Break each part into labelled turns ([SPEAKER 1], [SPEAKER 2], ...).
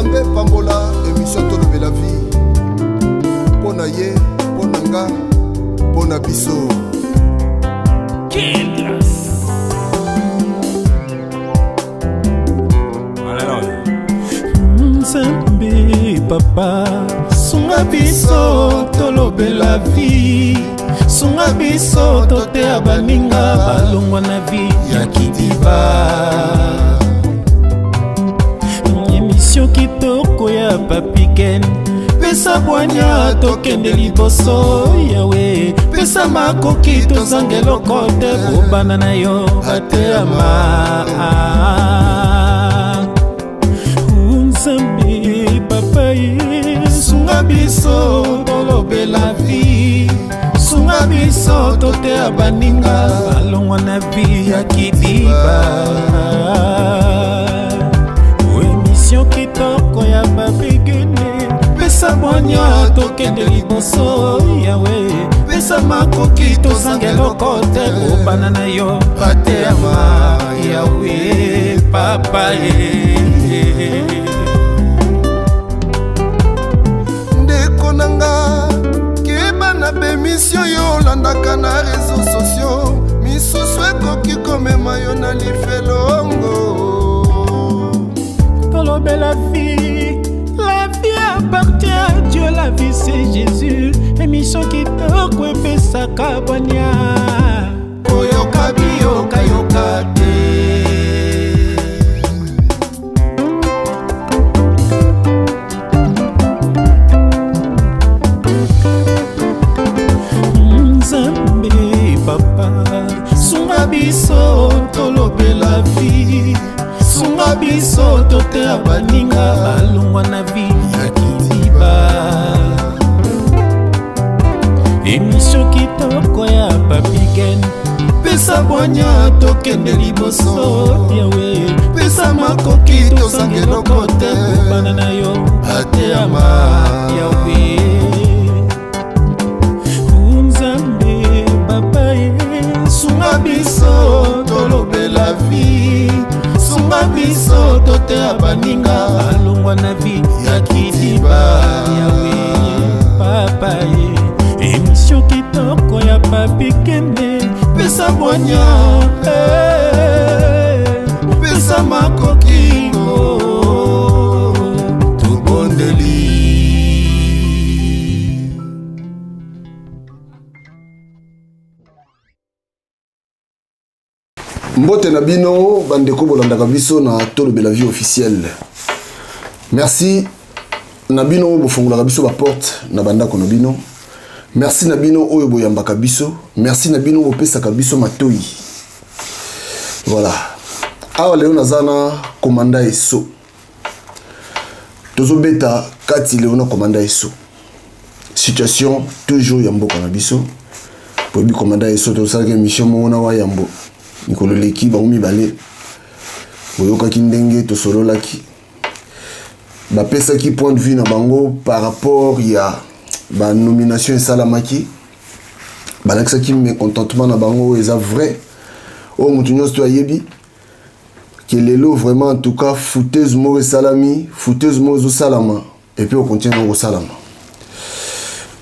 [SPEAKER 1] Nzambe pambola emission Tolobela vie mpo na ye, mpo na nga, mpo na biso.
[SPEAKER 2] Quelle grâce! Alléluia.
[SPEAKER 3] Nzambe papa, sunga biso tolobela vie, sunga biso toteya baninga balongwa na vie ya kidiba. Emission kitoko ya Papi Ken, pesa bwanya tokende liboso yawe, pesa makoki tozanga eloko te, kobanda na yo bateyama. Nzambe papa ye, sunga biso tolobela vie, sunga biso toteya baninga balongwa na vie ya kidiba. Emission kitoko ya babigene, pesa bwanya tokende liboso yawe, pesa makoki tozanga eloko te, kobanda na yo bateyama yawe papa ye.
[SPEAKER 1] Ndeko na nga, keba na bemisio yo olandaka na réseau sociaux, misusu ekoki komema yo na lifelongo.
[SPEAKER 3] Tolobela vie, la vie appartient à Dieu, la vie c'est Jésus. Émission kitoko epesaka bwanya, koyoka biyokayoka te. Nzambe papa, sunga biso tolobela vie, sunga biso toteya baninga balongwa na vie ya kidiba. Emission kitoko ya Papi Ken, pesa bwanya tokende liboso yawe, pesa makoki tozanga eloko te, kobanda na yo bateyama yawe. Nzambe papa ye, sunga biso tolobela vie, sunga biso toteya baninga balongwa na vie ya kidiba yawe papa ye. Emission kitoko ya Papi Kende, pesa bwanya, pesa makoki, oh, tobondeli.
[SPEAKER 1] Mbote na bino bandeko bolandaka biso na Tolobela vie officielle. Merci na bino bofungolaka biso baporte na bandako na bino. Merci na bino oyo boyambaka biso. Merci na bino bopesaka biso matoi. Voilà. Awa lelo naza na komanda Esso. Tozobeta kati lelo na komanda Esso. Situation toujours ya mboka na biso. Boyebi komanda Esso, tosalaki émission moko na wayambo mikolo eleki, bango mibale boyokaki ndenge tosololaki, bapesaki point de vue na bango par rapport ya banomination esalamaki, balakisaki mécontentement na bango. Oyo eza vrai, oyo moto nyonso to ayebi ke lelo vraiment, en tout cas, foutaise moko esalami, foutaise moko ezosalama et puis ocontinue nango kosalama.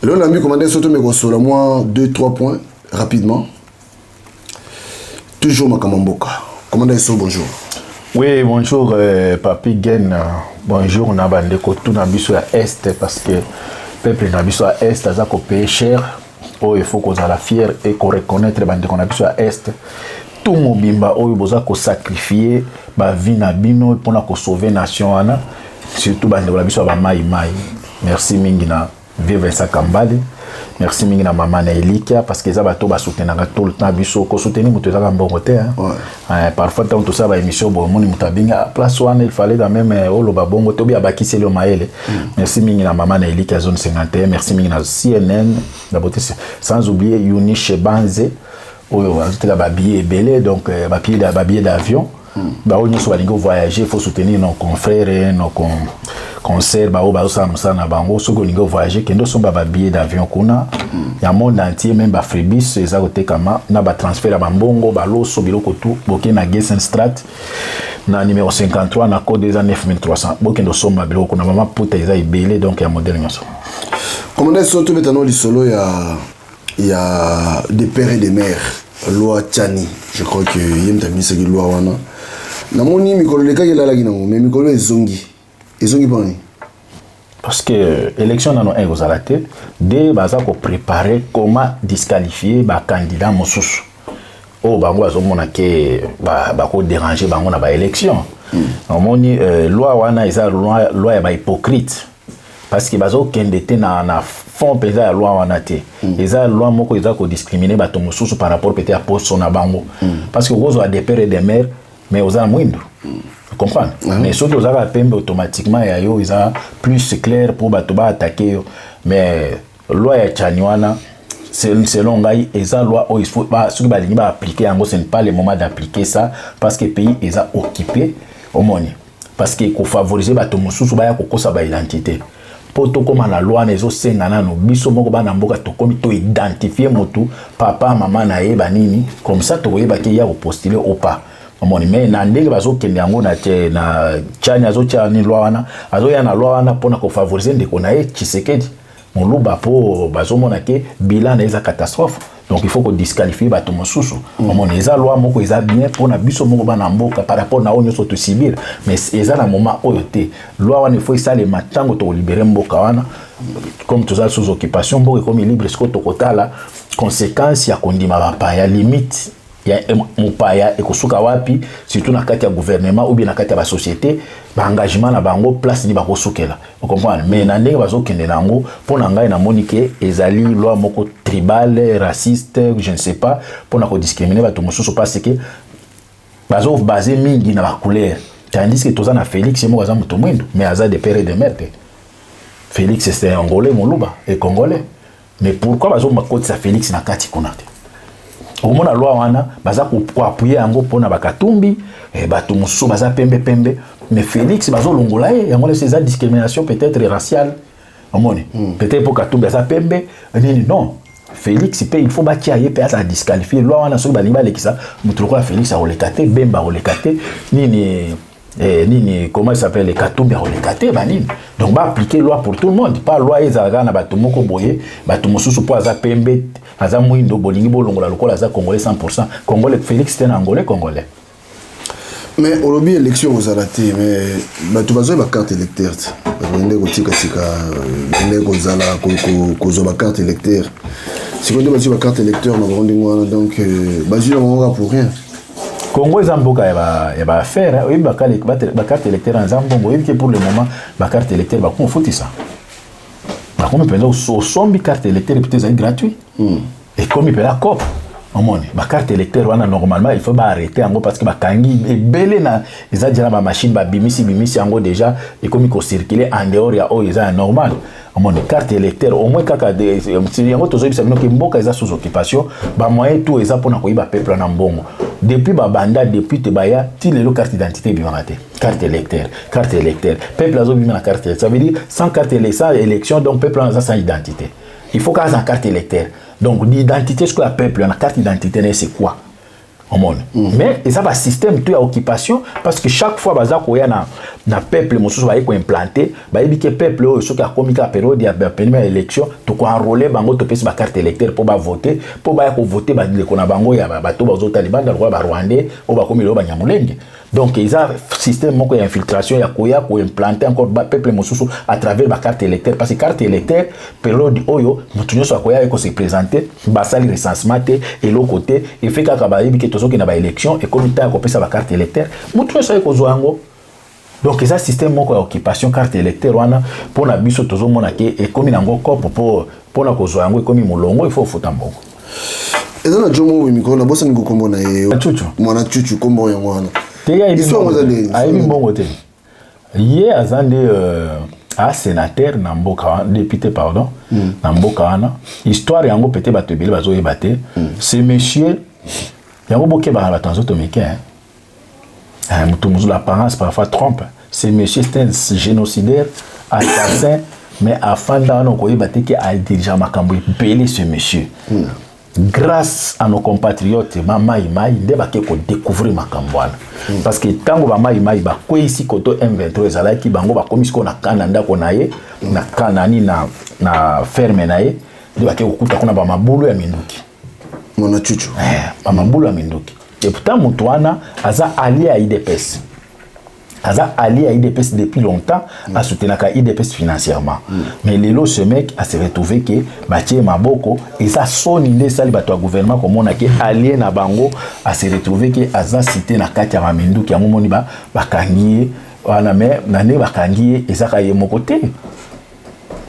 [SPEAKER 1] Lelo nambi komanda so tomeka kosola mwa 2 3 points rapidement, toujours makambo ya mboka. Komanda Eso, bonjour.
[SPEAKER 4] Oui, bonjour Papi Gen, bonjour na bandeko tout na biso ya Est, parce que peuple na biso ya Est aza ko payer cher. Oyo il faut kozala fier et ko reconnaître bandeko na biso ya Est tout mobimba oyo boza ko sacrifier ba vie na bino mpona ko sauver nation wana, surtout bandeko na biso ya ba mai mai. Merci mingi na vieux Vincent Kambale, merci mingi na mama na Elikia, parce que eza bato basoutenaka tout le temps biso. Kosoutenir moto ezaka mbongo te, hein?
[SPEAKER 1] Ouais.
[SPEAKER 4] Parfois ntango tosala baémission boye, omoni moto abengi, ah, place wana il fallait quand même oloba bongo te, obi abakiseli yo mayele. Merci mingi na mama na Elikia zone 51, merci mingi na CNN na beauté, sans oublier Yuni Shebanze oyo azoteka babillet ebele, donc babillet d'avion. Baoyo nyonso balingi voyager, il faut soutenir nos confrères, nos consoeurs baoyo bazosala mosala na bango. Soki olingi voyager, kende osomba babillet d'avion kuna ya monde entier, même bafribus eza kotekama na batransfert ya bambongo, baloso, biloko tu. Bokei na Gessenstrat Na numéro 53, na code eza 9300. Bokende osomba biloko kuna, mama puta eza ebele, donc ya modèle nyonso.
[SPEAKER 1] Commandant, so tobeta no lisolo ya de père et de mère, loi Tshiani. Je crois que ye moto abimisaki loi wana. Namoni mikolo lekaki elalaki nango, mais mikolo ezongi, ezongi mpona nini?
[SPEAKER 4] Parce que élection nano un ekozala te. De baza kopréparer comment disqualifier bacandidat mosusu oyo bango bazomona ke bakodéranger bango na baélection. Omoni, loi wana eza loi ya bahypocrite, parce que bazokende te na fond mpenza ya loi wana te. Eza loi moko eza kodiscriminer bato mosusu par rapport peut-être ya poso na bango, parce que okozwa de père et de mère, mais oza na mwindu, comprendre? Mais soki ozalaka pembe, automatiquement ya yo eza plus clair mpo bato baattaquer yo. Mais loi ya Tshiani wana, selon ngai, eza loi oyo soki balingi baappliquer yango, ce n'est pas le moment d'appliquer ça, parce que pays eza occupé. Omoni, parce que kofavoriser bato mosusu baya kokosa baidentité, mpo tokóma na loi wana, ezosenga nano biso moko bana mboka tokomi toidentifier motu, papa, mama na ye, banini, comme ça tokoyebaki ya kopostuler ou pas. Omoni, mais na ndenge bazokende yango na Tshiani, azotia ni loi wana, azoya na loi wana mpona kofavoriser ndeko na ye Tshisekedi Moluba, mpo bazomona ke bilan na eza catastrophe, donc il faut kodisqualifier bato mosusu. Omoni, eza loi moko eza bien mpona biso moko bana mboka par rapport na oyo nyonso tosubir, mais eza na moment oyo te. Loi wana, il faut esalema ntango tokolibérer mboka wana. Comme toza sous occupation, mboka ekomi libre, sikoyo tokotala conséquence ya kondima bapaya, limite ya mopaya ekosuka wapi, surtout na kati ya gouvernement ou bien na kati ya basociété, baengagement na bango, place nini bakosukela, ocomprendre? Mais na ndenge bazokende na yango, mpo na ngai namoni ke ezali loi moko tribal, raciste, je ne sais pas, mpona kodiscriminer bato mosusu, parce que bazobaser mingi na bacouleur, tandis que toza na Félix, ye moko aza moto mwindu, mais aza de père et de mère te. Félix, c'est Angolais, Moluba et Congolais, mais pourquoi bazokotisa Félix na kati kuna te? Omona, loi wana baza koappuyer yango mpona bakatumbi, bato mosusu baza pembe pembe, mais Félix bazolongola ye. Yango wana eza discrimination peut-être raciale. Omoni, peut-être mpo Katumbi aza pembe nini. Non, Félix mpe il faut batia ye mpe azala disqualifié. Loi wana, soki balingi balekisa, moto lokola Félix akoleka te, Bemba akoleka te, nini, nini, comment il s'appelle, Katumbi akoleka te, banini. Donc baappliquer loi pour tout le monde, pas loi ezalaka na bato moko boye, bato mosusu mpo aza pembe, aza mwindo, bolingi bolongola lokola aza Congolais, 100 Congolais. Félix te na Angolais, Congolais.
[SPEAKER 1] Mais olobi élection kozala te, mais bato bazwa bacarte électeur te, bato bende kotikasika, bende kozala kozwa bacarte électeur. Sikoyo nde bazwi bacarte électeur na bango ndenge wana, donc bazwi na bango kaka pour rien.
[SPEAKER 4] Congo eza mboka ya baaffaire. Oyebi, bacarte électeur eza mbongo. Oyebi ke pour le moment bacarte électeur bakomi ofutisa, bakomi mpenza, osombi carte électeur peut ezali gratuit, ekomi mpenza coop. Omoni, bacarte électeur wana, normalement il faut baarrêter yango, parce que bakangi ebele na eza déjà na bamachine, babimisi bimisi yango déjà, ekomi kocirculer en dehors ya oyo eza ya normal. Omoni, carte électeur au moins kaka yango tozoyebisa bino ke mboka eza sous occupation, bamoyen tout eza mpona koyiba peuple na mbongo. Depuis babanda, depuis te baya ti lelo, carte identité ebimaka te, carte électeur, carte électeur, peuple azobima na carte. Ça veut dire sans carte, sans élection, donc peuple wana aza sans identité. Il faut kaka aza carte électeur. Donc l'identité sikoyo ya peuple na carte identité na, c'est quoi? Omoni, mais eza basystème to ya occupation, parce que chaque fois baza koya na peuple mosusu, baye koimplanter, bayebi ke peuple oyo soki akomi kaka période ya penima ya élection, tokoenrôler bango, topesi bacarte électeur mpo bavote, mpo baya kovote bandeko na bango ya bato bazota libanda lokola Barwandais oyo bakomi lelo Banyamulenge. Donc eza système moko ya infiltration, ya koya koimplanter encore peuple mosusu à travers bacarte électeur, parce que carte électeur, période oyo moto nyonso akoya ekose présenter. Basali recensement te, eloko te, efe kaka bayebi ke tozokende na baélection, ekomi ntango ya kopesa bacarte électeur, moto nyonso aye kozwa yango. Donc eza système moko ya occupation. Carte électeur wana, mpona biso tozomona ke ekomi nango coop, mpona kozwa yango ekomi molongo, il faut ofuta mbongo.
[SPEAKER 1] Eza na jo moko mikolo, nabosani kokombo na ye.
[SPEAKER 4] Chuchu.
[SPEAKER 1] Mwana Chuchu, kombo yango wana.
[SPEAKER 4] Te, ye ayebi mbongo te. Ye aza nde a sénateur na mboka wana, député, pardon, na mboka wana. Histoire yango peut-être bato ebele bazoyeba te. Ce monsieur yango, bokebaka na bato ya nzoto mike, moto mosusu, l'apparence parfois trompe. Ce monsieur, c'est un génocidaire, assassin, mais afanda wana, okoyeba te ke adirigea makambo ebele, ce monsieur. Grâce à nos compatriotes bamai mai nde bake kodécouvrir makambo wana, parce que ntango bamai mai bakweyisi koto M23 ezalaki, bango bakomi sikoyo na ka na ndako na ye, na ka nani, na ferme na ye, nde bake kokuta kuna bamabulu ya minduki.
[SPEAKER 1] Mwana chuchu.
[SPEAKER 4] Bamabulu ya minduki. Et pourtant moto wana aza allié ya UDPS, aza allié à UDPS depuis longtemps, asoutenaka UDPS financièrement. Mais lelo ce mec a se retrouvé ke batie maboko. Eza soni nde esali bato ya gouvernement komona ke allié na bango a se retrouvé ke aza cité na kati ya baminduki. Yango moni bakangi ye wana. Mais na ndenge bakangi ye, ezaka ye moko te.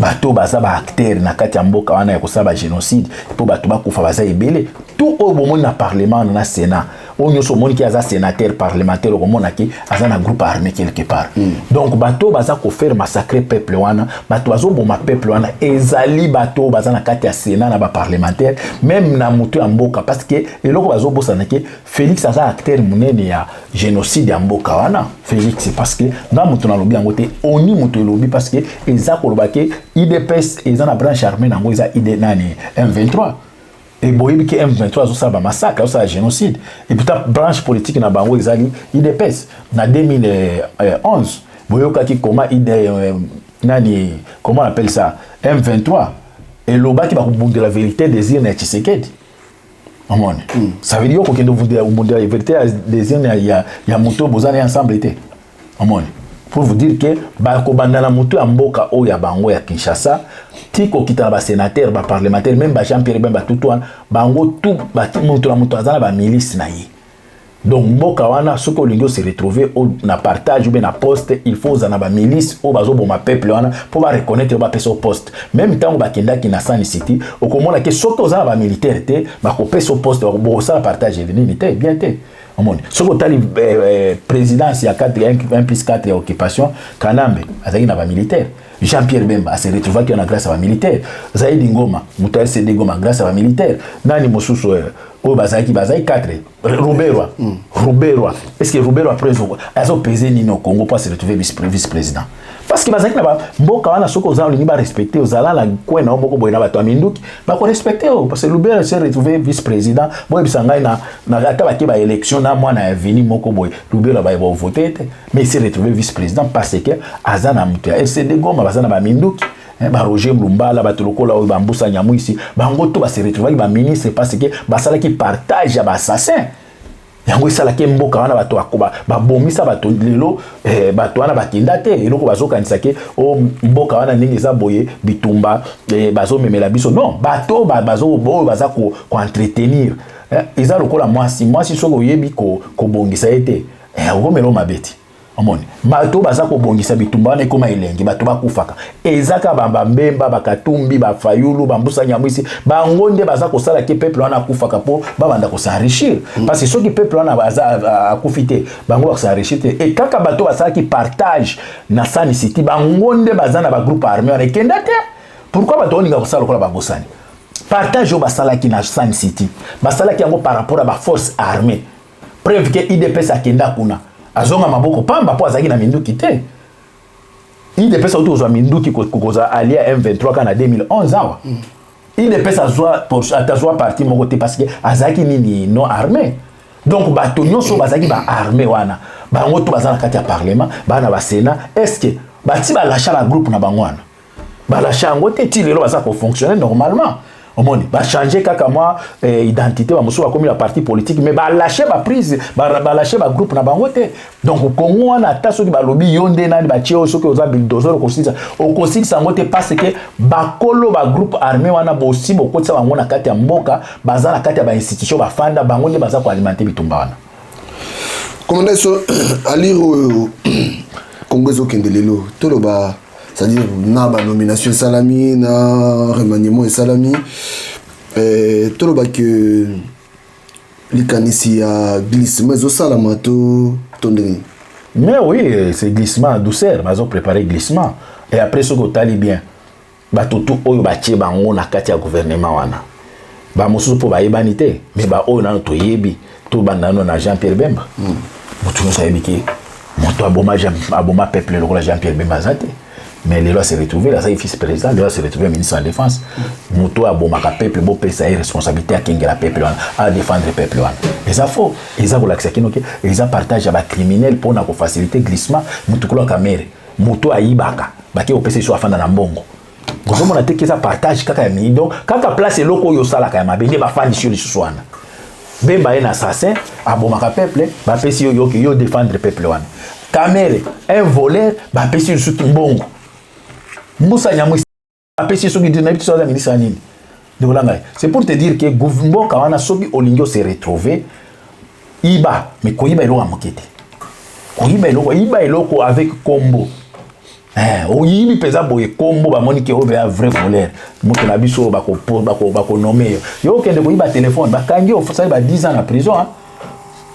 [SPEAKER 4] Bato baza baacteur na kati ya mboka wana ya kosala bagénocide mpo bato bakufa baza ebele. Tout oyo bomoni na parlement wana, na sénat, oyo nyonso omoniki aza sénateur, parlementaire, okomonaki aza na groupe armé quelque part. Donc bato oyo baza kofaire massacre peuple wana, bato bazoboma peuple wana, ezali bato oyo baza na kati ya sénat, na baparlementaire, même na moto ya mboka, parce que eloko bazobosana ke Félix aza acteur monene ya génocide ya mboka wana, Félix. Parce que nga moto nalobi yango te, oni moto elobi, parce que eza koloba ke UDPS eza na branche armée nango, eza ID nani, M23. Boyebi ke M23 azosala bamassacre, azosala génocide. Et pourtant branche politique na bango ezali UDPS. Na 2011 boyokaki comment ID, nani, comment on appelle ça, M23 elobaki bakobundela vérité des urnes ya Tshisekedi. Omoni, ça veut dire okokende obundela vérité des urnes ya moto boza na ye ensemble te. Omoni, pour vous dire que bakobanda na motu ya mboka oyo ya bango ya Kinshasa, ti kokita na basénateur, baparlementaire, même ba Jean Pierre Bemba, tutu wana, bango tu, moto na moto aza na bamilice na ye. Donc mboka wana, soki olingi ose retrouver na partage ou bien na poste, il faut ozala na bamilice oyo bazoboma peuple wana mpo bareconnaître, bapesa o poste. Même ntango bakendaki na Sun City, okomona ke soki oza na bamilitaire te, bakopesa o poste, bokosala partage nini te, bien te. Omoni, soki otali présidence ya 4, 1 plus 4 ya occupation, Kanambe azalaki na bamilitaire. Jean-Pierre Bemba ase retrouvaki wana grâce à bamilitaire. Zaidi Ngoma, moto ya RCD Goma, grâce à bamilitaire. Nani mosusu oyo bazalaki 4? Ruberwa. Ruberwa, est ce que Ruberwa après azopese nini au Congo po ase retrouver vice président? Parce que bazalaki na mboka wana. Soki oza olingi barespecte, ozala na kwe na yo moko boye na bato ya minduki, bakorespecte yo. Parce que Ruberwa se retrouve vice président, boyebisa ngai na ata bake baélection na mwana ya vini moko boye, Ruberwa baye bavote te. Mais il s'est retrouvé vice président parce que aza na moto ya RCD Goma, baza na baminduki, baRoger Lumbala, bato lokola oyo bambusa Nyamwisi, bango to base retrouvaki baministre parce que basalaki partage ya baassassin. Yango esalaki mboka wana bato babomisa bato. Lelo bato wana bakenda te. Eloko bazokanisa ke o mboka wana ndenge eza boye, bitumba bazomemela biso, non. Bato oyo baza koentretenir eza lokola mwasi. Mwasi soki oyebi kobongisa ye te, okomela o mabe ti. Omoni, bato baza kobongisa bitumba wana ekóma elengi, bato bakufaka, eza kaka bambemba, bakatumbi, bafayulu, bambusa Nyamwisi. Bango nde baza kosala ke peuple wana akufaka mpo babanda kos'enrichir, parce que soki peuple wana aza akufi te, bango bakos'enrichir te. E kaka bato basalaki partage na Sun City, bango nde baza na bagroupe armé wana ekenda te. Pourquoi bato olinga kosala lokola babosani partage oyo basalaki na Sun City? Basalaki yango par rapport à baforce armée. Preuve ke UDPS akenda kuna, azonga maboko pamba mpo azalaki na minduki te. UDPS auti kozwa minduki, kozwa allié ya M23 kaka na 2011 awa. UDPS azwa parti moko te parce que azalaki nini? Non armé. Donc bato nyonso bazalaki baarmé wana, bango to baza na kati ya parlement, baa na basénat. Est ce que bati balâcha bagroupe na bango wana? Balâcha yango te. Ti lelo baza kofonctionner normalement. Omoni, bachange kaka mwa identité, bamosusu bakomi na parti politique, mais balâche baprise, balâche bagroupe na bango te. Donc Kongo wana, ata soki balobi yo nde nani, batie oyo, soki oza bulldozer, okosilisa, okosilisa yango te, parce que bakolo bagroupe armé wana bosi bokotisa bango na kati ya mboka, baza na kati ya bainstitution, bafanda, bango nde baza koalimenter bitumba wana.
[SPEAKER 1] Commandant, so alire oyo Kongo ezokende lelo, toloba, c'est-à-dire na banomination esalami, na remaniement esalami, toloba ke likanisi ya glissement ezosalama to ndenge?
[SPEAKER 4] Mais oui, c'est glissement en douceur. Bazo préparer glissement. Et après, soki otali bien, bato tu oyo batie bango na kati ya gouvernement wana, bamosusu mpo bayebani te, mais baoyo nano toyebi, tobanda nano na Jean Pierre Bemba. Moto nyonso ayebi ke moto aboma peuple lokola Jean Pierre Bemba aza te. Mais lelo ase retrouve azali vice président, lelo ase retrouve ministre ya Défense. Moto oyo abomaka peuple, bopesa ye responsabilité akengela peuple wana, adéfendre peuple wana. Eza faux, eza kolakisa kino ke eza partage ya bacriminel mpona kofaciliter glissement. Motu kolo Kamerhe, moto ayibaka, bake kopesa biso, afanda na mbongo. Ozomona te ke eza partage kaka ya mii? Donc kaka place eloko oyo osalaka ya mabe nde bafandisi yo lisusu wana. Bemba ye na assassin, abomaka peuple, bapesi yo, yoki yo défendre peuple wana. Kamerhe, un voleur, bapesi yo lisusu mbongo. Mbusa Nyamwisi apesi soki nayebi te so aza ministre ya nini. Ndeko na ngai, c'est pour te dire ke mboka wana, soki olingi ose retrouver, iba, mais koyiba eloko ya moke te. Koyiba eloko, yiba eloko avec kombo. Oyibi mpenza boye, kombo bamoni ke oyo ya vrai voleur, moto na biso oyo bakonommer yo. Yo okende koyiba telefone, bakangi yo, osali ba 10 ans na prison, hein.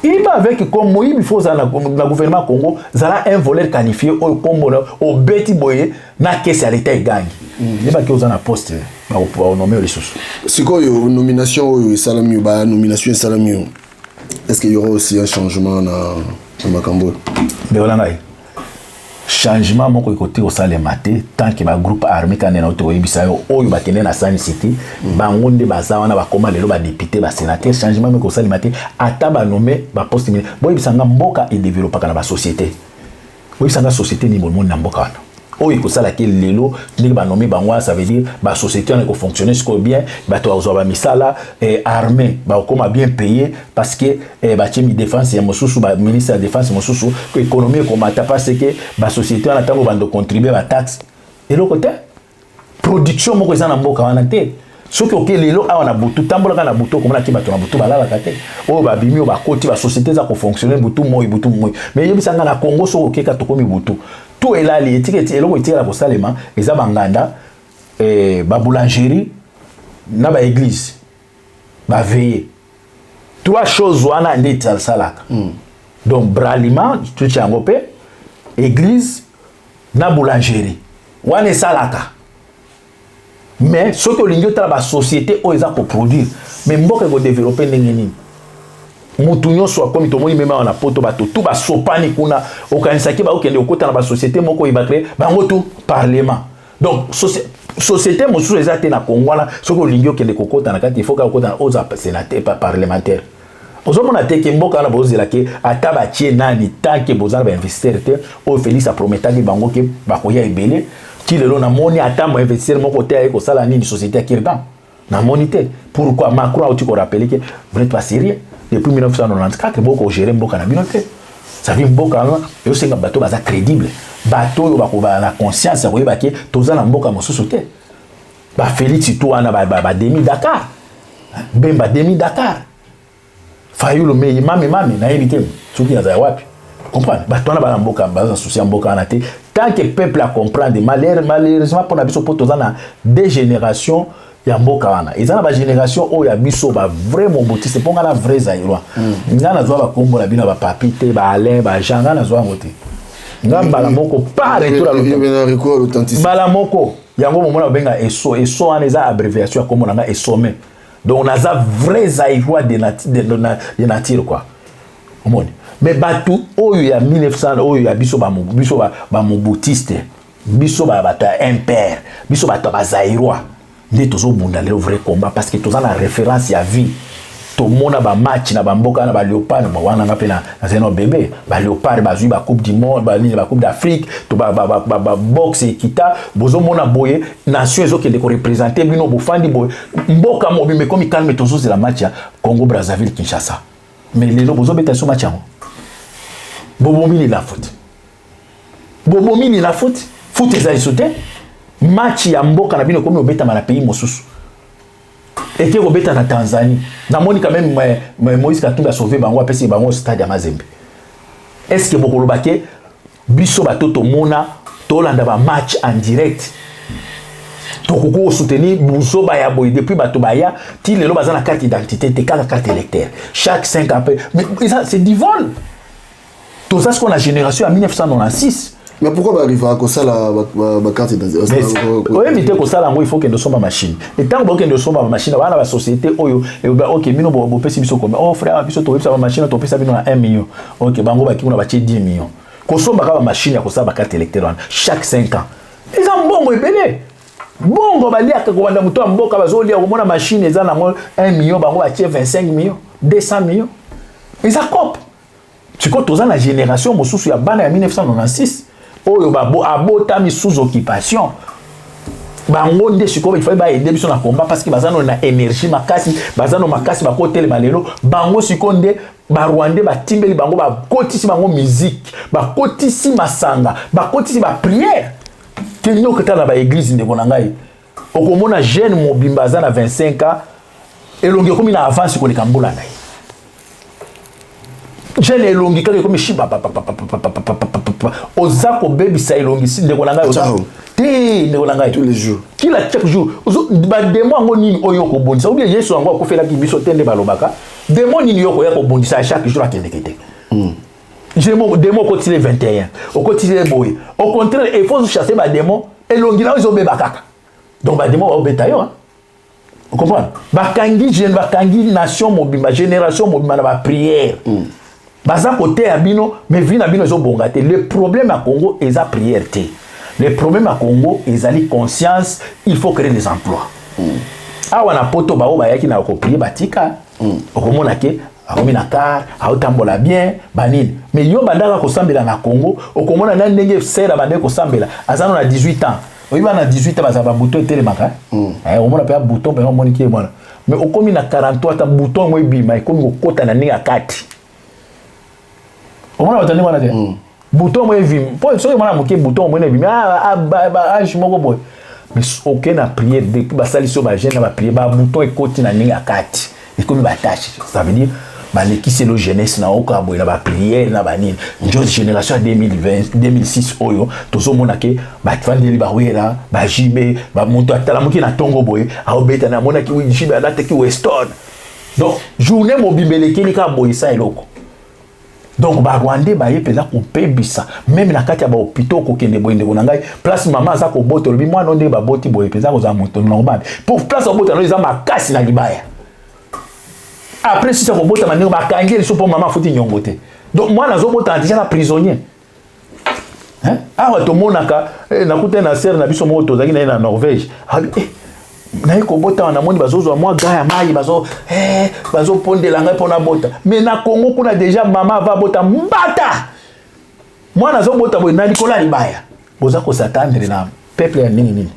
[SPEAKER 4] Iba avec comme moyibi, faut ozala na gouvernement Congo, zala un voleur qualifié oyo kombo na obeti boye na kese ya leta egangi, yebaki oza na poste, bakonommer yo lisusu.
[SPEAKER 1] Sikoyo nomination oyo esalami oyo, banomination esalami oyo, est-ce qu'il y aura aussi un changement na makambo oyo?
[SPEAKER 4] Ndeko na ngai, changement moko ekoki kosalema te tant que bagroupe armé kande na ote koyebisa yo oyo bakende na Sun City, bango nde baza wana, bakóma lelo badéputé, basénateur. Changement moko ekosalema te ata banommer baposte minene. Boyebisa nga, mboka edéveloppaka na basociété. Boyebisa nga, société nini bomoni na mboka wana oyo ekosalaki lelo ndenge banommer bango wana? Ça veut dire basociété wana ekofonctionne sikoyo bien, bato bakozwa bamisala, armée bakokoma bien payé parce que batie mi défense ya mosusu, baministre ya Défense mosusu, économie ekomata parce que basociété wana ntango bando contribue bataxe. Eloko te, production moko eza na mboka wana te. Soki oke lelo awa na butu, tambolaka na butu, okomonaki bato na butu balalaka te. Oyo babimi, oyo bakoti, basociété eza kofonctionne butu moi, butu moi. Mais yebisanga, na Congo, soki okeka, tokomi butu to elali, etiki eloko etikala kosalema eza banganda, baboulangerie na baéglise baveillée. Trois choses wana nde esalaka. Donc bralima totia yango mpe église na boulangerie wana esalaka. Mais soki olingi otala basociété oyo eza koproduire, mais mboka ekodévelopper ndenge nini? Mutu nyonso akomi, tomoni même awa na Poto, bato tu basopani kuna, okanisaki bakokende kokota na basociété moko oyo bacréer bango tu parlement. Donc société mosusu eza te na Kongo wana. Soki olingi okende kokota na kati, il faut kaka okota na oza sénateur, parlementaire. Ozomona te ke mboka wana bozela ke ata batie nani, tant que boza na bainvestisseur te oyo Félix aprometaki bango ke bakoya ebele, ti lelo namoni ata mo investisseur moko te aye kosala nini, société ya kirdan namoni te. Pourquoi? Macron auti korappeler ke vous n'êtes pas sérieux depuis 1994, bokogérer mboka na bino te. Ça veut mboka wana ezosenga bato baza crédible, bato oyo bakobala na conscience ya koyeba ke toza na mboka mosusu te. Bafélix to wana bademi Dakar, Bemba demi Dakar, Fayulu mei mame mame, nayebi te soki azala wapi. Comprendre, bato wana bana mboka baza souci ya mboka wana te. Tant que peuple a comprendre, malheureusement mpona biso, mpo toza na deux générations ya mboka wana. Eza na bagénération oyo ya biso bavrai mobutiste, mpo nga na vrai Zaïrois, nga nazwa bakombo na bino ya bapapi te, baalain, bajean, nga nazwa yango te. Nga mbala moko par retour, mbala moko yango momona babenga eso. Eso wana eza abréviation ya kombo na nga Esome. Donc naza vrai Zaïrois de nature quoi, omoni. Mais bato oyo ya 1900, oyo ya biso, biso bamobutiste, biso bato ya impere, biso bato ya bazaïrois nde tozobunda lelo vrai combat, parce que toza na référence ya vie. Tomona bamatch na bamboka na baléopard wana. Nga mpe nazali na bébé baléopard, bazwi bacoupe du monde, banini, bacoupe d'Afrique to baboxe ekita. Bozomona boye nation ezokende koreprésenter bino, bofandi boye, mboka mobimba ekomi calme, tozozela match ya Congo Brazzaville Kinshasa. Mais lelo bozobeta so match yango, bobomi lila foot, bobomi lila foot. Foot eza liso te. Match ya mboka na bino ekomi obetama na pays mosusu, eke kobeta na Tanzanie. Namoni quand même Moïse Katumbi asauve bango, apesi bango stade ya Mazembe. Est ce que bokoloba ke biso bato tomona, tolanda bamatch en direct, tokoki kosoutenir buzoba ya boye? Depuis bato baya ti lelo, baza na carte identité te, kaka carte électeur chaque 5 ans. Mais c'est du vol. Toza sikoyo na génération ya 1996.
[SPEAKER 1] Mais pourquoi barivaka kosala bacarte?
[SPEAKER 4] Oyebi te, kosala yango, il faut kende osomba machine. Ntango bokende osomba bamachine wana, basociété oyo, ok, bino bopesi biso combien? Oh frère, biso toyebisa bamachine, topesa bino na 1 million. Ok, bango baki kuna batie 10 millions kosombaka bamachine ya kosala bacarte électeur wana chaque 5 ans. Eza mbongo ebele, mbongo baliaka kobanda moto ya mboka bazolia. Komona machine eza nango 1 million, bango batie 25 million, 200 million, eza coop. Sikoyo toza na génération mosusu ya bana ya 1996 oyo abotami sous occupation. Bango nde sikoyo il fallait baaider biso na combat, parce que baza no na énergie makasi, baza no makasi, bakotelema lelo. Bango sikoyo nde Barwandais batimbeli bango, bakotisi bango musique, bakotisi masanga, bakotisi baprière. Kende okotala na baéglise, ndeko na ngai, okomona jeune mobimba aza na 25 ans, elongi ekomi na avance koleka mbula na ye. Jeune, elongi kaka ekomi shiba, oza kobebisa elongi, ndeko na ngai. Te, ndeko na ngai.
[SPEAKER 1] Tous les jours.
[SPEAKER 4] Kila chaque jour badémon yango nini oyo okobondisa? Ou bien Yesu yango akufelaki biso te? Nde balobaka démon nini yo okoya kobondisa chaque jour, akendeke te. Démon okotile 21, okotile boye. Au contraire, il faut chasser badémon. Elongi na yo ezobeba kaka, donc badémon baobeta yo. Ocomprendre? Bakangi jeune, bakangi nation mobimba, génération mobimba na baprière. Baza koteya bino, mais vie na bino ezobonga te. Le problème ya Congo eza prière te, le problème ya Congo ezali conscience. Il faut créer des emplois. Awa na Poto, bao bayaki na koprier, batika. Okomona ke akomi na car, aotambola bien, banini. Mais yo bandaka kosambela na Congo, okomona na ndenge sere bandaki kosambela, aza no na 18 ans. Oyebi, na 18 ans bazala babouton etelemaka. Omona mpe bouton mpenza, omoniki ye mwana. Mais okomi na 43 ta, bouton yango ebima, ekomi kokota na ndenge ya kati. Omona bato ndenge wana te. Bouton mo evimi mpo soki mwana moke, bouton omoni ebimi age moko boye. Mais oke na prière, depuis basalisi oyo bajeûne na baprière, babouton ekoti na ndenge ya kati, ekomi batache. Ça veut dire balekisi elo jeunesse na oka boye na baprière na banini. Njo génération ya 2020, 2006 oyo tozomona ke bafandeli bawera bajibe. Bamoto atalamuki na ntongo boye, aobeta, namonaki jibe alataki Weston. Donc journée mobimba elekeli kaka boye sa eloko. Donc Barwandais baye mpenza kopebisa même na kati ya bahôpitaux. Okokende boye, ndeko na ngai, place mama aza kobota, olobi mwana ndenge baboti boye mpenza kozala moto normal, po place babota no eza makasi na libaya. Après sisa kobotama, ndenge bakangi ye liso mpo mama afuti nyongo te. Donc mwana azobotana déjà na prisonnier. Awa tomonaka, nakuta na sere na biso moko, tozalaki na ye na Norvège. Eh, naye kobotama, namoni bazozwa mwa ga ya mai, bazopondela ngai mpo nabota. Mais na Congo kuna déjà mama ava abota mbata, mwana azobota boye na likolo ya libaya. Boza kos'attendre na peuple ya ndenge nini?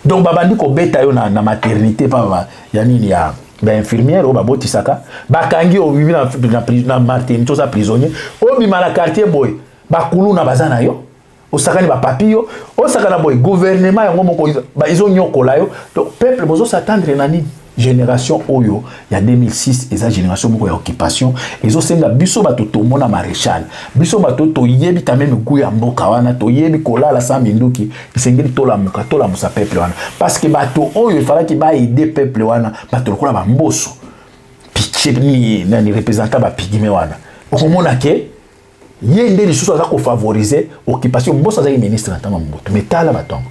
[SPEAKER 4] Donc babandi kobeta yo na maternité pa ya nini, ya bainfirmière oyo babotisaka, bakangi obimi na maternité, oza prisonnier. Obima na quartier boye, bakuluna baza na yo, osakani bapapi yo, osakana boye, gouvernement yango moko ezonyokola yo. Donc peuple, bozos'attendre na nini? Génération oyo ya 2006 eza génération moko ya occupation. Ezosenga biso bato tomona maréchal, biso bato toyebi quand même goût ya mboka wana, toyebi kolala sans minduki. Esengeli tolamuka, tolamusa peuple wana, parce que bato oyo efalaki baaider peuple wana, bato lokola bamboso piche nini, nani, représentant bapygmée wana, okomona ke ye nde lisusu aza kofavoriser occupation. Mboso azalaki ministre na ntango ya Mobutu. Mais tala batongo,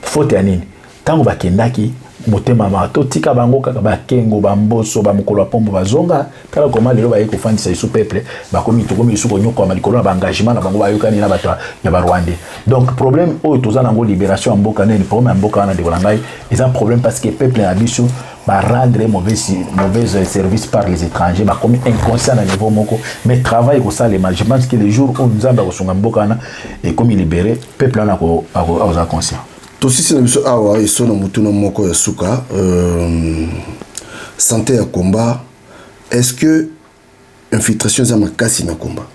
[SPEAKER 4] faute ya nini? Ntango bakendaki, motema ma totika bango kaka, bakengo, bamboso, bamokolo ya pombo bazonga. Tala koma lelo baye kofandisa lisu peuple, bakomi, tokomi lisu konyokwama likolo na baengagement na bango bayokani na bato ya Barwandais. Donc problème oyo toza nango, libération ya mboka nini, problème ya mboka wana, ndeko na ngai, eza problème parce que peuple na biso barendre mauvais service par les étrangers. Bakomi inconscient na niveau moko. Mais travail ekosalema. Je pense que le jour oyo Nzambe akosunga, mboka wana ekomi libéré, peuple wana akozala conscient.
[SPEAKER 1] Tosisi na biso awa eso na motuna moko ya suka, santé ya combat. Est-ce que infiltration eza makasi na combat?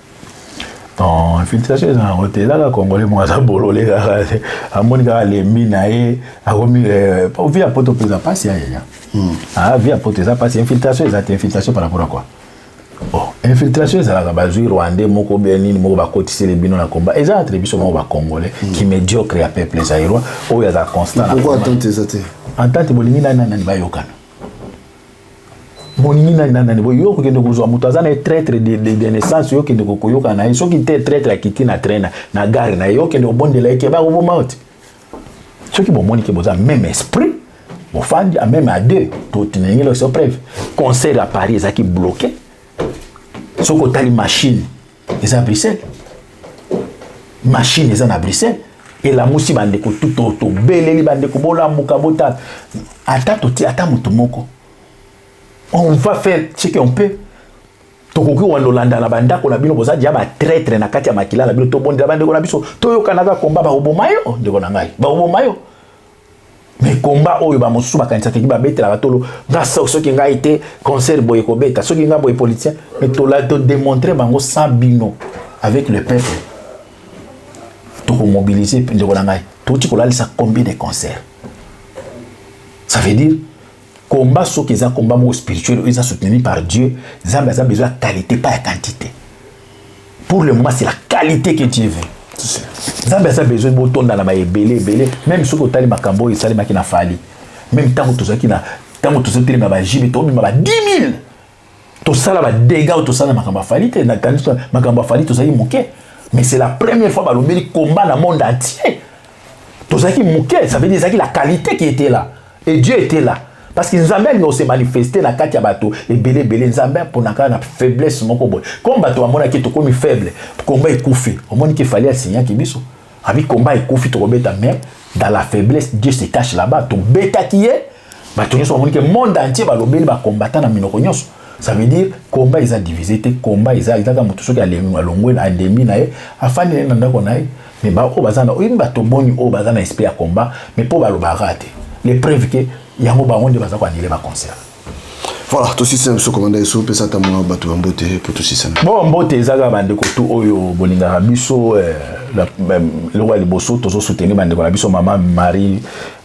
[SPEAKER 4] Non, infiltration eza yango te. Eza kaka Congolais moko aza bolole kaka, amoni kaka alembi na ye, akomi vie ya Poto mpe eza mpasi ya yaya. Ah, vie ya Poto eza mpasi. Infiltration eza te. Infiltration par rapport à quoi? Bon, infiltration ezalaka bazwi Rwandais moko bien nini moko, bakotiseli bino na combat. Eza entre biso moko Bacongolais, ki médiocre ya peuple zaïrois oyo aza constant.
[SPEAKER 1] Pourquoi entente eza te?
[SPEAKER 4] Entente, bolingi nani nani bayokana? Bolingi nani nani nani? Boye yo okokende kozwa moto aza na ye traître de naissance, yo okende koyokana na ye? Soki te traître akiti na train na gare na ye, yo okende kobondela ye ke bakoboma yo te. Soki bomoni ke boza même esprit, bofandi même à deux, totinengeli so preuve. Concert à Paris ezalaki bloqué. Soki otali, machine eza Bruxelles, machine eza na Bruxelles. Elamusi bandeko tu, tobeleli bandeko, bolamuka, botala ata toti ata moto moko. On va faire ce qu'on peut. Tokoki wanda olanda na bandako na bino, boza dia batraître na kati ya makila na bino. Tobondela bandeko na biso, toyokanaka. Komba, bakoboma yo, ndeko na ngai, bakoboma yo. Mais komba oyo, bamosusu bakanisaka eki babetelaka tolo nga, soki ngai te, concert boye kobeta, soki ngai boye politicien. Mais tola todémontre bango, sans bino, avec le peuple tokomobilize. Ndeko na ngai, toti kolalisa combien de concert? Ça veut dire combat, soki eza combat moko spirituel oyo eza soutenu par Dieu, Nzambe aza besoin ya qualité, pas ya quantité. Pour le moment, c'est la qualité que Dieu veut. Nzambe aza besoin botonda na baebele ebele. Même soki otali makambo oyo esalemaki na Fally, même ntango tozalaki na ntango tozotelema bajibe, tobima ba 10 000, tosala badégâts oyo tosala makambo ya Fally te. Nakanisi makambo ya Fally, tozalaki moke, mais c'est la première fois balobeli combat na monde entier. Tozalaki moke, ça veut dire ezalaki la qualité qui était là et Dieu était là, parce que Nzambe alingi ose manifeste na kati ya bato ebele ebele. Nzambe aponaka na faiblesse moko boye. Comme bato bamonaki tokomi faible, komba ekufi. Omoniki Fally asinyaki biso abi komba ekufi, tokobeta. Mais dans la faiblesse, Dieu se cache là-bas. Tobetaki ye, bato nyonso bamoniki, monde entier balobeli bacombattant na minoko nyonso. Ça veut dire combat eza divisé te. Combat eza ezaka moto soki alongwe, andemi na ye, afandi na ye na ndako na ye. Mais baoyo baza na oyebi bato boni oyo baza na esprit ya combat, mais mpo balobaka te, les preuves ke yango bango nde baza koannuler baconcert.
[SPEAKER 1] Voilà, tosisana biso. Komanda Eso, opesa ata mwa bato ya mbote po tosisana.
[SPEAKER 4] Bon, mbote eza kaka bandeko tu oyo bolingaka biso. Eloko ya liboso, tozosoutenir bandeko na biso, mama Marie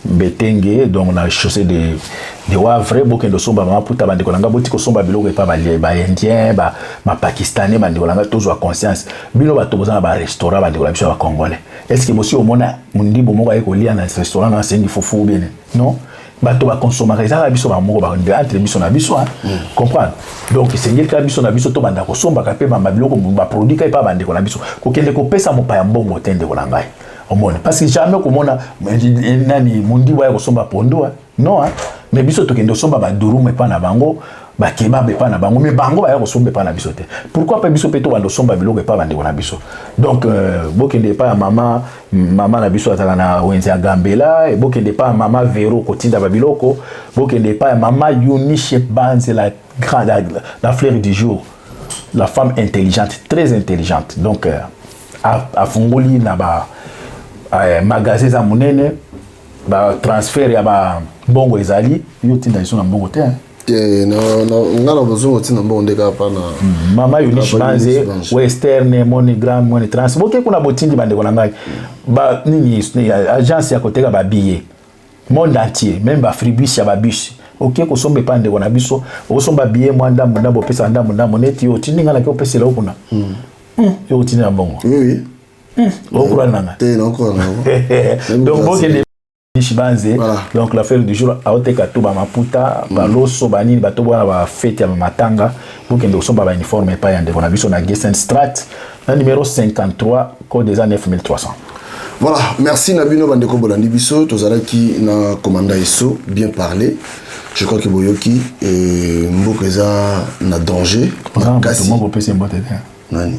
[SPEAKER 4] Mbetenge, donc na chaussée de Wavre. Bokende osomba mama puta. Bandeko na ngai, boti kosomba biloko epa baindien, bapakistanais. Bandeko na ngai, tozwa conscience. Bino bato boza na barestaurant, bandeko na biso ya bacongolais, est ce que bosi omona mondibo moko aye kolia na restaurant na asengi fufu bien? Non. Bato bakonsomaka ezalaka biso bamoko, entre biso na biso, comprendre? Donc esengeli kaka biso na biso tobanda kosombaka mpe bamba biloko, baproduit kaka epa bandeko na biso. Kokende kopesa mopaya mbongo te, ndeko na ngai, omoni? Parce que jamais komona nani mondibo aya kosomba pondu, non. Mais biso tokende kosomba badurum epa na bango, bakebab epa na bango, mais bango baya kosomba epa na biso te. Pourquoi mpe biso mpe tobanda kosomba biloko epa bandeko na biso? Donc bokende epa ya mama na biso azalaka na wenze ya Gambela, bokende epa ya mama Vero kotinda babiloko, bokende epa ya mama Yunishe Banze, la grande, la fleur du jour, la femme intelligente, très intelligente. Donc afungoli na ba magasin eza monene, batransfert ya bambongo ezali. Yo tinda liso na mbongo te?
[SPEAKER 1] Te, nga na bazongo ntina mbongo nde kaka mpana.
[SPEAKER 4] Mama Eunice Banze, Western, MoneyGram, Money Trans, boke kuna botindi. Bandeko na ngai, ba nini, agence ya koteka babillet monde entier, même bafribus ya babus, oke kosomba epa ndeko na biso. Okosomba billet mwa ndambo ndambo, opesaka ndambo ndambo. Neti yo otindi, ngai naki opesela yo kuna, yo otindi na mbongo.
[SPEAKER 1] Oui.
[SPEAKER 4] Okura nanga.
[SPEAKER 1] Te, naokura nango.
[SPEAKER 4] Donc bokende Banze. Voilà. Donc l'affaire du jour, aoteka to bamaputa, baloso, banini, bato bwana bafete ya matanga. Bokende kosomba bauniforme epai ya ndeko na biso na Strat na numéro 53, code eza 9300.
[SPEAKER 1] Voilà, merci na bino bandeko bolandi biso. Tozalaki na commandant Eso, bien parlé. Je crois que boyoki, mboka eza na danger.
[SPEAKER 4] Makasi moko opesi mbote te.
[SPEAKER 1] Nani?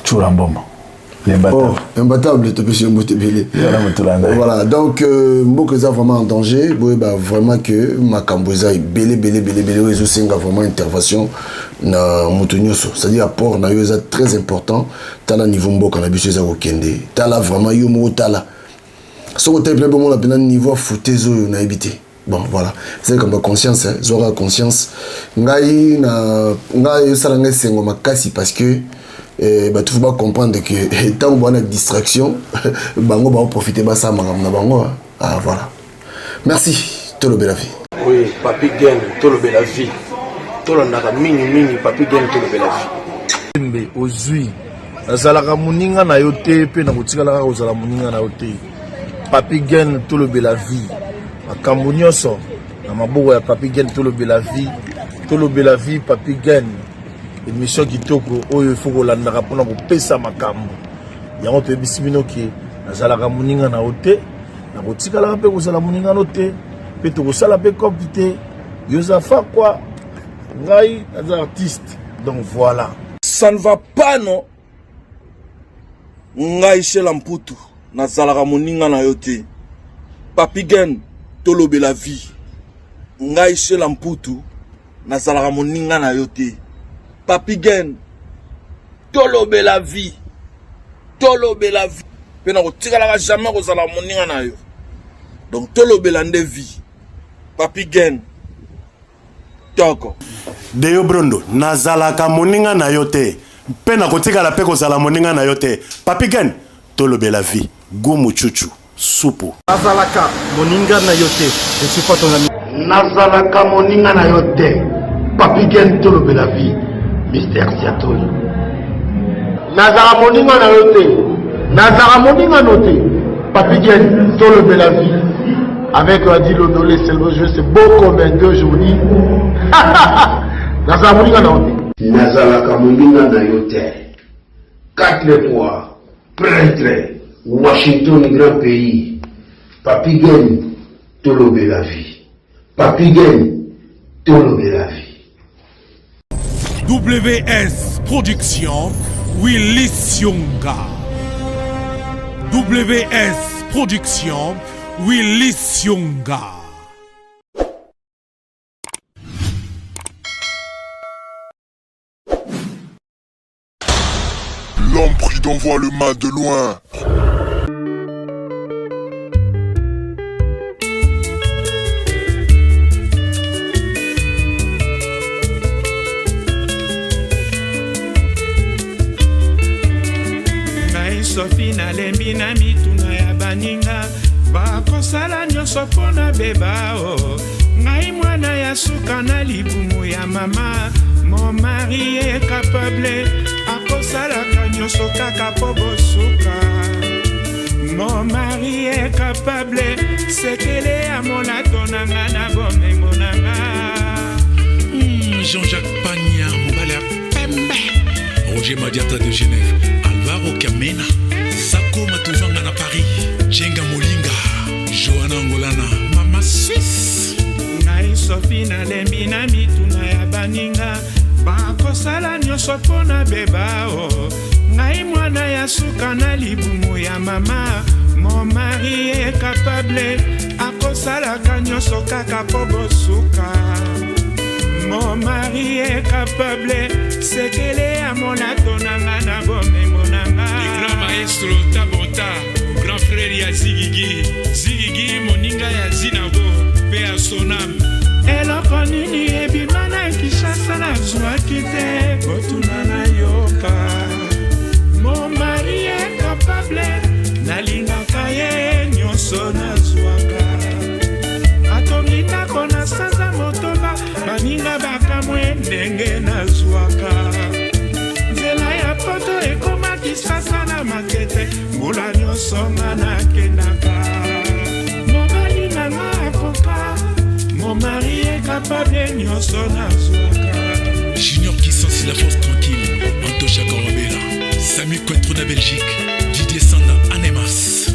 [SPEAKER 4] Tsura Mboma.
[SPEAKER 1] Oh, imbattable, topesi yo mbote ebele. Voilà, donc mboka eza vraiment en danger. Boyeba vraiment que makambo eza ebele ebele ebele ebele oyo ezosenga vraiment intervention na moto nyonso, c'est-à-dire apport na yo eza très important. Tala niveau mboka na biso eza kokende, tala vraiment yo moko, tala soki otali mpena bomona mpena niveau ya foutaise oyo nayebi te. Bon, voilà, eza likambo ya conscience. Zwaka conscience. Ngai na ngai esala ngai esengo makasi parce que bato faut bacomprendre que ntango bwana distraction, bango baoprofite, basala makambo na bango. Ah, voilà, merci. Tolobela Vie.
[SPEAKER 2] Oui, Papi Gen, Tolobela Vie. Tolandaka mingi mingi Papi Gen, Tolobela Vie.
[SPEAKER 5] Mbe ozwi, nazalaka moninga na yo te mpe nakotikala kaka kozala moninga na yo te. Papi Gen, Tolobela Vie, makambo nyonso na maboko ya Papi Gen, Tolobela Vie. Tolobela Vie, Papi Gen, émission kitoko oyo ifo kolandaka mpona kopesa makambo yango. Toyebisi bino ke nazalaka moninga na yo te, nakotikalaka mpe kozala moninga no te, mpe tokosala mpe cope te. Yo oza fakwa, ngai naza artiste, donc voilà.
[SPEAKER 2] Ça ne va pas, non. Ngai Shela Mputu.
[SPEAKER 5] Nazalaka moninga na yo te. Papy Gen, tolobela vie. Ngai Shela Mputu, nazalaka moninga na yo te. Papy Gen, tolobela vie. Tolobela vie. Pe nakotikalaka jamais kozala moninga na yo. Donc tolobela nde vie. Papy Gen, toko.
[SPEAKER 6] Deo Brondo, nazalaka moninga na yo te mpe nakotikala mpe kozala moninga na yo te. Papy Gen, tolobela vie. Gumu chuchu, supu.
[SPEAKER 7] Nazalaka moninga na yo te. Je suis pas ton ami.
[SPEAKER 8] Nazalaka moninga na yo te. Papy Gen, tolobela vie. Mister Siatoli. Nazalaka moninga na yo te. Nazalaka moninga no te. Papy Gen, tolobela vie. Avec Adi Londolé, c'est le jeu, c'est beau comme un deux jours. Nazalaka moninga na yo te.
[SPEAKER 9] Nazalaka moninga na yo te. 4 fois prêtre Washington grand pays. Papy Gen, tolobela vie. Papy Gen, tolobela vie.
[SPEAKER 10] WS Production, Willy Sionga. WS Production, Willy Sionga.
[SPEAKER 11] L'homme prudent voit le mal de loin.
[SPEAKER 3] Ngai Sofi nalembi na mituna ya baninga bakosala nyonso mpo na beba o ngai mwana ya suka na libumu ya mama. Mon mari est capable akosalaka nyonso kaka mpo bosuka. Mon mari est capable sekele ya molato na nga na bomengo na nga.
[SPEAKER 10] Jean-Jacques Pagna, mobali ya pembe. Roger Madiata de Genève, Alvaro Kamena, Sako Matuvanga na Paris, Djenga Molinga, Johanna Angolana, Mama Suisse.
[SPEAKER 3] Ngai Sofi nalembi na mituna ya baninga bakosala nyonso mpo na beba o ngai mwana ya suka na libumu ya mama. Mon mari est capable akosalaka nyonso kaka mpo bosuka. Mon mari est capable sekele ya molato na nga na bomengo na nga.
[SPEAKER 12] Le grand maestro Tabota, grand frère ya Zigigi, Zigigi moninga ya Zinago pe ya Sonam.
[SPEAKER 3] Eloko nini ebima na Kinshasa nazwaki te kotuna nayoka. Mon mari est capable nalingaka ye nyonso nazwaka. Atongi ndako na sanza motoba baninga bakamwe ndenge nazwaka. Nzela ya poto ekoma Kinshasa na Matete mbula nyonso nga nakendaka. Mobali na nga akoka, mon mari est capable nyonso nazwaka.
[SPEAKER 10] Junior Kissansi, la force tranquille, Antosha Korobela, Samy Cointreau na Belgique, Didier Sanda Anemas.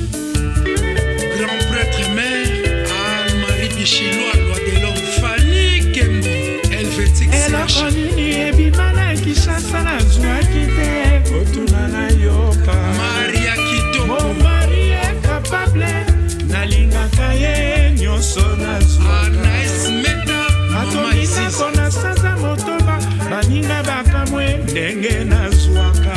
[SPEAKER 12] Grand prêtre mère, Anne-Marie Bichilwa, loi de l'homme, Fanny Kembo, Helvétique
[SPEAKER 3] Eloko nini ebima na Kinshasa nazwaki te kotuna nayoka.
[SPEAKER 12] Maria Kitoko.
[SPEAKER 3] Mon mari est capable nalingaka ye nyonso nazwaka.
[SPEAKER 12] Anaïs Meta, Mama
[SPEAKER 3] Atongi
[SPEAKER 12] Isis.
[SPEAKER 3] ndako na sanza motoba baninga bakamwe ndenge nazwaka.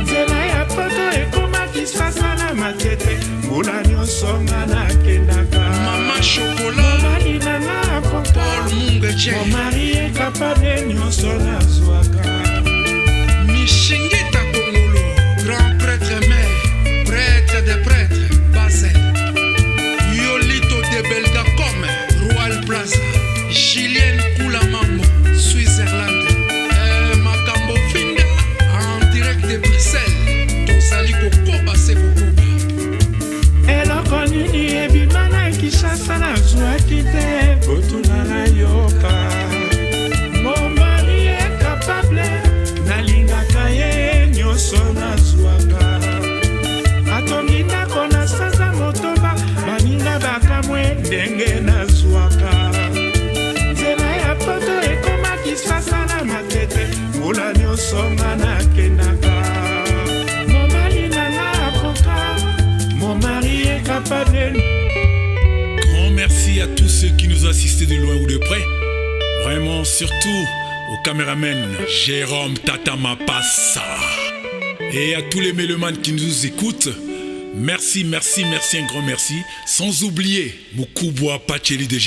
[SPEAKER 3] Nzela ya poto ekoma Kinshasa na Matete mbula nyonso nga nakendaka.
[SPEAKER 12] Mama Chocolat,
[SPEAKER 3] Mobali na nga akoka,
[SPEAKER 12] Paul Mungeche,
[SPEAKER 3] mon mari est capable nyonso nazwaka.
[SPEAKER 12] Mishingita Kongolo, grand prêtre mère, prêtre des prêtres, Basel. Yolito de Belgacom, Royal Plaza, Julien Koulamambo, Switzerland. Makambo Finda, en direct de Bruxelles. Tozali kokoba se kokoba.
[SPEAKER 3] Eloko nini ebima na Kinshasa nazwaki te kotuna nayoka.
[SPEAKER 10] à tous ceux qui nous assistent de loin ou de près. Vraiment, surtout au caméraman Jérôme Tata Mapassa. Et à tous les mélomanes qui nous écoutent, merci, merci, merci, un grand merci. Sans oublier Mukubwa Pacheli de